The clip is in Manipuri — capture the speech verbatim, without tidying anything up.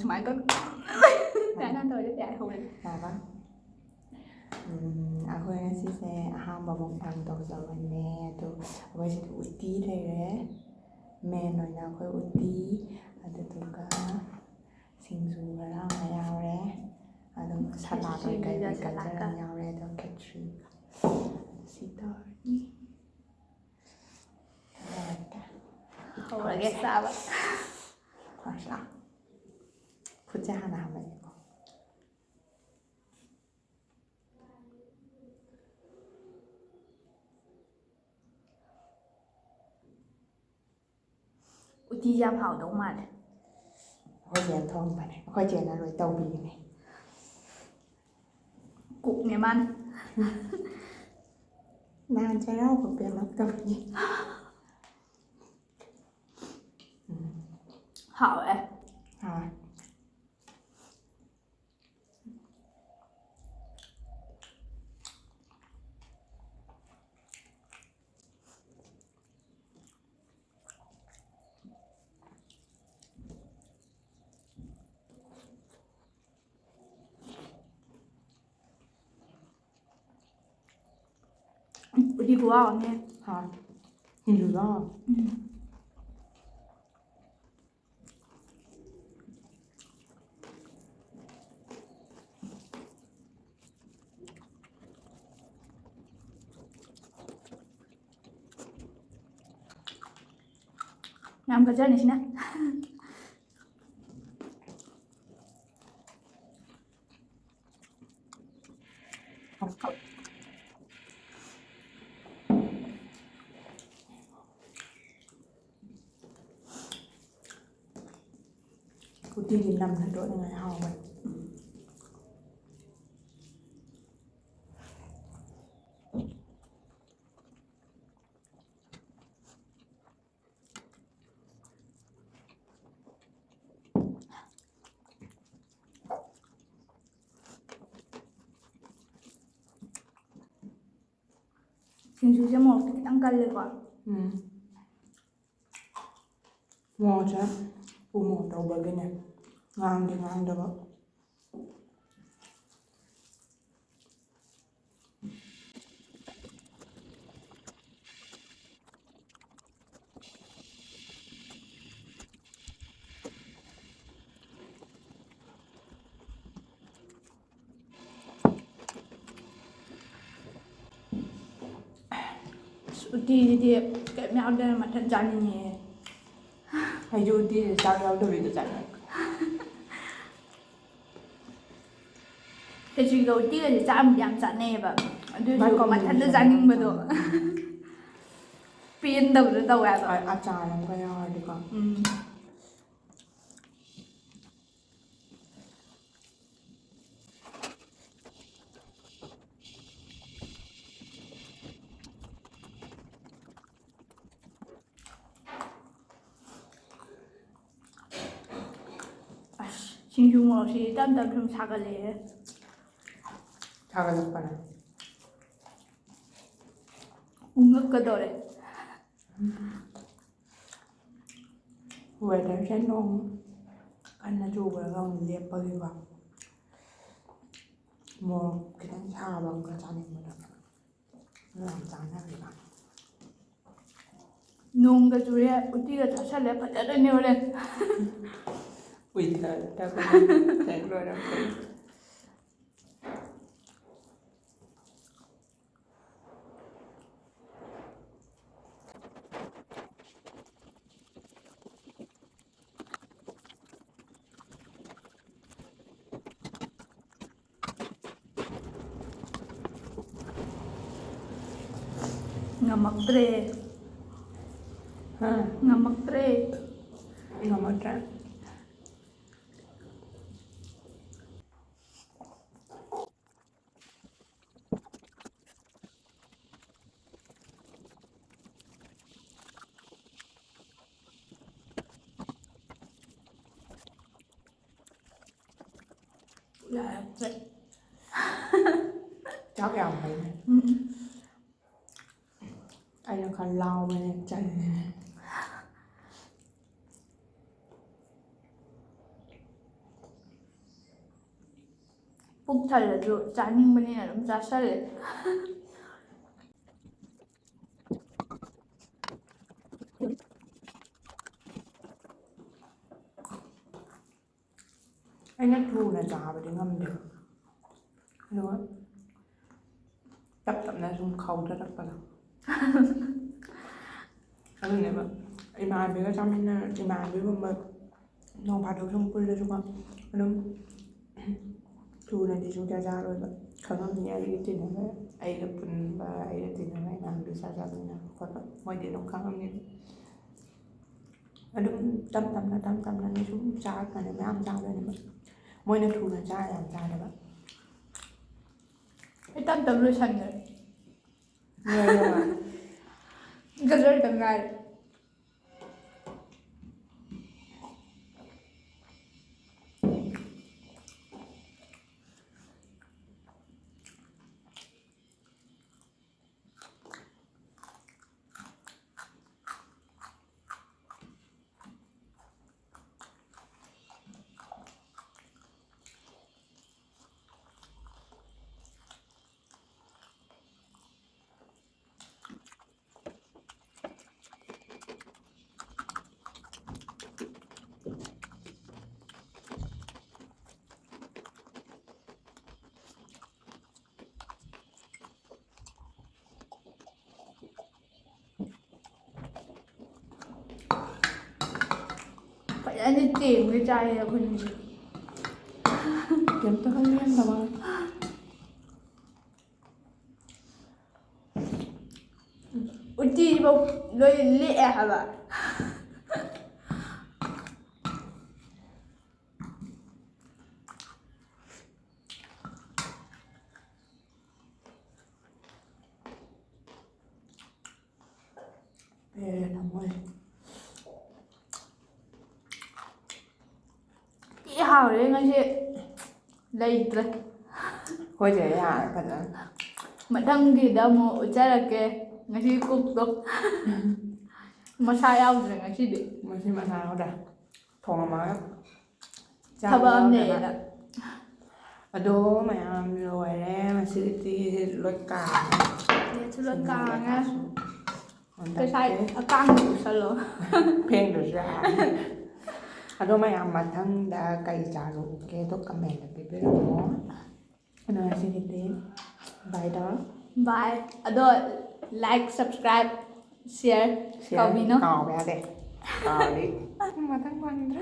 ꯁꯨꯃꯥꯏꯅ ꯇꯧꯔ ꯁꯨꯃꯥꯏꯅ ꯇꯧꯔꯗꯤ ꯌꯥꯏ, ꯍꯧꯔꯦ꯫ ꯌꯥꯔꯕ? ꯎꯝ, ꯑꯩꯈꯣꯏ ꯉꯁꯤꯁꯦ ꯑꯍꯥꯟꯕ ꯃꯨꯛꯕꯥꯡ ꯇꯧꯖꯕꯅꯦ꯫ ꯑꯗꯣ ꯑꯩꯈꯣꯏ ꯁꯤꯗ ꯎꯇꯤ ꯂꯩꯔꯦ, ꯃꯦꯟ ꯑꯣꯏꯅ ꯑꯩꯈꯣꯏ ꯎꯇꯤ, ꯑꯗꯨꯗꯨꯒ ꯁꯤꯡꯖꯨ ꯈꯔ ꯑꯃ ꯌꯥꯎꯔꯦ, ꯑꯗꯨꯝ ꯁꯂꯥꯗ ꯑꯣꯏ ꯀꯩ ꯑꯣꯏ ꯁꯂꯥꯗꯀ꯫ ꯀꯠꯆꯔ ꯑꯃ ꯌꯥꯎꯔꯦ, ꯑꯗꯣ ꯈꯦꯆ꯭ꯔꯤꯒ꯫ ꯁꯤ ꯇꯧꯔꯅꯤ꯫ ꯍꯧꯔꯒꯦ ꯆꯥꯕ꯫ ꯐꯥꯔꯁꯂꯥ? ꯈꯨꯠꯁꯦ ꯍꯥꯟꯅ ꯍꯥꯝꯃꯛꯑꯦꯀꯣ꯫ ꯎꯇꯤꯁꯦ ꯌꯥꯝ ꯍꯥꯎꯗꯧ ꯃꯥꯜꯂꯦ꯫ ꯑꯩꯈꯣꯏ ꯆꯦꯅ ꯊꯣꯡꯕꯅꯦ, ꯑꯩꯈꯣꯏ ꯆꯦꯅ ꯂꯣꯏ ꯇꯧꯕꯤꯕꯅꯦ꯫ ꯀꯨꯛꯅꯦ ꯃꯥꯅ꯫ ꯅꯍꯥꯟ ꯆꯩꯔꯥꯎꯕ ꯄꯦꯜꯂꯛꯇꯕꯒꯤ꯫ ꯎꯝ꯫ ꯍꯥꯎꯋꯦ꯫ ꯍꯥꯎꯋꯦ꯫ ꯎꯇꯤ ꯈꯨꯍꯥꯎ ꯑꯃꯅꯦ꯫ ꯍꯥꯎ꯫ ꯁꯤꯡꯖꯨꯁꯨ ꯍꯥꯎ꯫ ꯎꯝ꯫ ꯌꯥꯝ ꯐꯖꯅꯤ ꯁꯤꯅ꯫ ꯎꯇꯤꯗꯤ ꯅꯝꯅ ꯇꯣꯠꯅꯤꯡꯉꯥꯏ ꯍꯥꯎꯕꯅꯤ꯫ ꯁꯤꯡꯖꯨꯁꯦ ꯃꯣꯔꯣꯛꯇꯤ ꯈꯤꯇꯪ ꯀꯜꯂꯦꯀꯣ꯫ ꯎꯝ꯫ ꯃꯣꯔꯣꯛꯁꯦ ꯎ ꯃꯣꯔꯣꯛ ꯇꯧꯕꯒꯤꯅꯦ꯫ ꯉꯥꯡꯗꯤ ꯉꯥꯡꯗꯕ꯫ ꯑꯁ, ꯎꯇꯤꯁꯤꯗꯤ ꯀꯩꯝ ꯌꯥꯎꯗꯅ ꯃꯊꯟ ꯆꯥꯅꯤꯡꯉꯦ꯫ ꯑꯩꯁꯨ ꯎꯇꯤꯁꯦ ꯆꯥꯛ ꯌꯥꯎꯗꯕꯤꯗ ꯆꯥꯅꯤꯡꯉꯦ꯫ ꯈꯦꯆ꯭ꯔꯤꯒ ꯎꯇꯤꯒꯁꯦ ꯆꯥꯕꯗꯤ ꯌꯥꯝ ꯆꯥꯅꯩꯌꯦꯕ, ꯑꯗꯨꯏꯁꯨ ꯃꯥꯏ combination ꯃꯊꯟꯇ ꯌꯥꯝ ꯆꯥꯅꯤꯡꯕꯗꯣ ꯆꯥꯅꯩ꯫ ꯄꯦꯟꯗꯕꯗꯣ ꯇꯧꯋꯦ ꯍꯥꯏꯕ꯫ ꯑ-, ꯑꯆꯥꯔ ꯑꯃꯒ ꯌꯥꯎꯔꯗꯤꯀꯣ꯫ ꯎꯝ꯫ ꯑꯁ, ꯁꯤꯡꯖꯨ ꯃꯣꯔꯣꯛꯁꯤ ꯇꯞ ꯇꯞ ꯁꯨꯝ ꯁꯥꯒꯠꯂꯛꯑꯦ꯫ ꯁꯥꯒꯠꯂꯛꯄꯅꯦ꯫ ꯎꯪꯉꯛꯀꯗꯧꯔꯦ꯫ Weatherꯁꯦ ꯅꯣꯡ ꯀꯟꯅ ꯆꯨꯈ꯭ꯔꯒ ꯑꯃꯨꯛ ꯂꯦꯞꯄꯒꯤꯀꯣ꯫ ꯃꯣꯔꯣꯛ ꯈꯤꯇꯪ ꯁꯥꯕ ꯑꯃꯒ ꯆꯥꯅꯤꯡꯕꯗꯣ꯫ ꯑꯗꯨ ꯌꯥꯝ ꯆꯥꯅꯔꯤꯕ꯫ ꯅꯣꯡꯒ ꯆꯨꯔꯦ, ꯎꯇꯤꯒ ꯆꯥꯁꯜꯂꯦ, ꯐꯖꯗꯣꯏꯅꯦ ꯍꯣꯔꯦꯟ꯫ ꯎꯏꯊꯔꯗꯕꯅꯤ ꯍꯦꯛ ꯂꯣꯏꯔꯛꯄꯒ꯫ ꯉꯝꯃꯛꯇ꯭ꯔꯦ꯫ ꯍꯥ? ꯉꯝꯃꯛꯇ꯭ꯔꯦ꯫ ꯉꯝꯃꯛꯇ꯭ꯔꯦ꯫ ꯌꯥꯔꯛꯇ꯭ꯔꯦ꯫ ꯆꯥꯛ ꯌꯥꯝꯕꯩꯅꯦ꯫ ꯎꯝ꯫ ꯑꯩꯅ ꯈꯔ ꯂꯥꯎꯕꯅꯦ, ꯆꯪꯉꯦ꯫ ꯄꯨꯛ ꯊꯜꯂꯁꯨ ꯆꯥꯅꯤꯡꯕꯅꯤꯅ ꯑꯗꯨꯝ ꯆꯥꯁꯜꯂꯦ꯫ ꯑꯩꯅ ꯊꯨꯅ ꯆꯥꯕꯗꯤ ꯉꯝꯗꯦꯕ, ꯑꯗꯨꯒ ꯇꯞ ꯇꯞꯅ ꯁꯨꯝ ꯈꯥꯎꯊꯔꯛꯄꯗꯣ꯫ ꯑꯗꯨꯅꯦꯕ, ꯏꯃꯥꯟꯅꯕꯤꯒ ꯆꯥꯃꯤꯟꯅꯔ, ꯏꯃꯥꯟꯅꯕꯤꯒꯨꯝꯕ ꯅꯣꯡ ꯐꯥꯗꯣꯛ ꯁꯨꯝ ꯄꯨꯜꯂꯁꯨꯀꯣ, ꯑꯗꯨꯝ ꯊꯨꯅꯗꯤ ꯁꯨꯡꯆꯥ ꯆꯥꯔꯣꯏꯕ꯫ ꯈꯪꯉꯝꯅꯤ ꯑꯩꯒ ꯇꯤꯟꯅꯕ, ꯑꯩꯒ ꯄꯨꯟꯕ, ꯑꯩꯒ ꯇꯤꯟꯅꯕ ꯏꯃꯥꯟꯅꯕꯤ ꯆꯥꯛ ꯆꯥꯃꯤꯟꯅꯕ ꯈꯣꯠꯄ, ꯃꯣꯏꯗꯤ ꯑꯗꯨꯝ ꯈꯪꯉꯝꯅꯤ꯫ ꯑꯗꯨꯝ ꯇꯞ ꯇꯞꯅ, ꯇꯞ ꯇꯞꯅꯅꯦ ꯁꯨꯝ ꯆꯥꯔꯛꯀꯅꯤ, ꯃꯌꯥꯝ ꯆꯥꯗꯣꯏꯅꯦꯕ꯫ ꯃꯣꯏꯅ ꯊꯨꯅ ꯆꯥ ꯌꯥꯝ ꯆꯥꯗꯕ꯫ ꯑꯩ ꯇꯞ ꯇꯞ ꯂꯣꯏꯁꯟꯈ꯭ꯔꯦ꯫ ꯂꯣꯏꯔꯕ? ꯒꯖꯔ ꯇꯪ ꯉꯥꯏꯔꯦ꯫ ꯐꯖꯅ ꯇꯦꯡꯉꯒ ꯆꯥꯏꯌꯦ ꯑꯩꯈꯣꯏꯅꯤꯁꯦ꯫ ꯀꯩꯝꯇ ꯈꯪꯕꯤꯔꯝꯗꯕ꯫ ꯎꯇꯤꯐꯧ ꯂꯣꯏ ꯂꯤꯛꯑꯦ ꯍꯥꯏꯕ꯫ ꯄꯦꯔꯦ ꯊꯃꯣꯏ꯫ ꯊꯤ ꯍꯥꯎꯔꯦ ꯉꯁꯤ꯫ ꯂꯩꯇ꯭ꯔꯦ꯫ ꯑꯩꯈꯣꯏꯁꯦ ꯌꯥꯔꯦ ꯐꯖꯅ꯫ ꯃꯊꯪꯒꯤꯗ ꯑꯃꯨꯛ ꯎꯠꯆꯔꯛꯀꯦ ꯉꯁꯤ ꯀꯨꯛꯇꯣ꯫ ꯃꯁꯥ ꯌꯥꯎꯗ꯭ꯔꯦ ꯉꯁꯤꯗꯤ꯫ ꯉꯁꯤ ꯃꯁꯥ ꯌꯥꯎꯗ꯭ꯔꯦ꯫ ꯊꯣꯡꯉꯝꯃꯒ ꯆꯥꯕ ꯊꯕꯛ ꯑꯃ ꯌꯥꯎꯗꯕ꯫ ꯂꯩꯌꯦꯅ꯫ ꯑꯗꯣ ꯃꯌꯥꯝ ꯂꯣꯏꯔꯦ ꯉꯁꯤꯒꯤꯗꯤ꯫ ꯂꯣꯏ ꯀꯥꯡꯉꯦ꯫ ꯅꯦꯠꯁꯨ ꯂꯣꯏ ꯀꯥꯡꯉꯦ꯫ ꯍꯟꯗꯛꯇꯤ ꯉꯁꯥꯏ ꯑꯀꯥꯡꯕ ꯎꯁꯜꯂꯣ꯫ ꯐꯦꯡꯗ꯭ꯔꯁꯨ ꯌꯥꯔꯅꯤ꯫ ꯑꯗꯣ ꯃꯌꯥꯝ ꯃꯊꯪꯗ ꯀꯩ ꯆꯥꯔꯨꯒꯦꯗꯣ ꯀꯃꯦꯟꯗ ꯄꯤꯕꯤꯔꯝꯃꯣ꯫ ꯑꯗꯣ ꯉꯁꯤꯒꯤꯗꯤ ꯕꯥꯏ ꯇꯧꯔꯣ꯫ ꯕꯥꯏ꯫ ꯑꯗꯣ ꯂꯥꯏꯛ, ꯁꯕꯁꯀ꯭ꯔꯥꯏꯕ, ꯁꯤꯌꯔ ꯁꯤꯌꯔ ꯇꯧꯕꯤꯅꯣ꯫ ꯀꯥꯎꯕ ꯌꯥꯗꯦ꯫ ꯀꯥꯎꯔꯗꯤ ꯃꯊꯪ ꯐꯪꯗ꯭ꯔꯦ꯫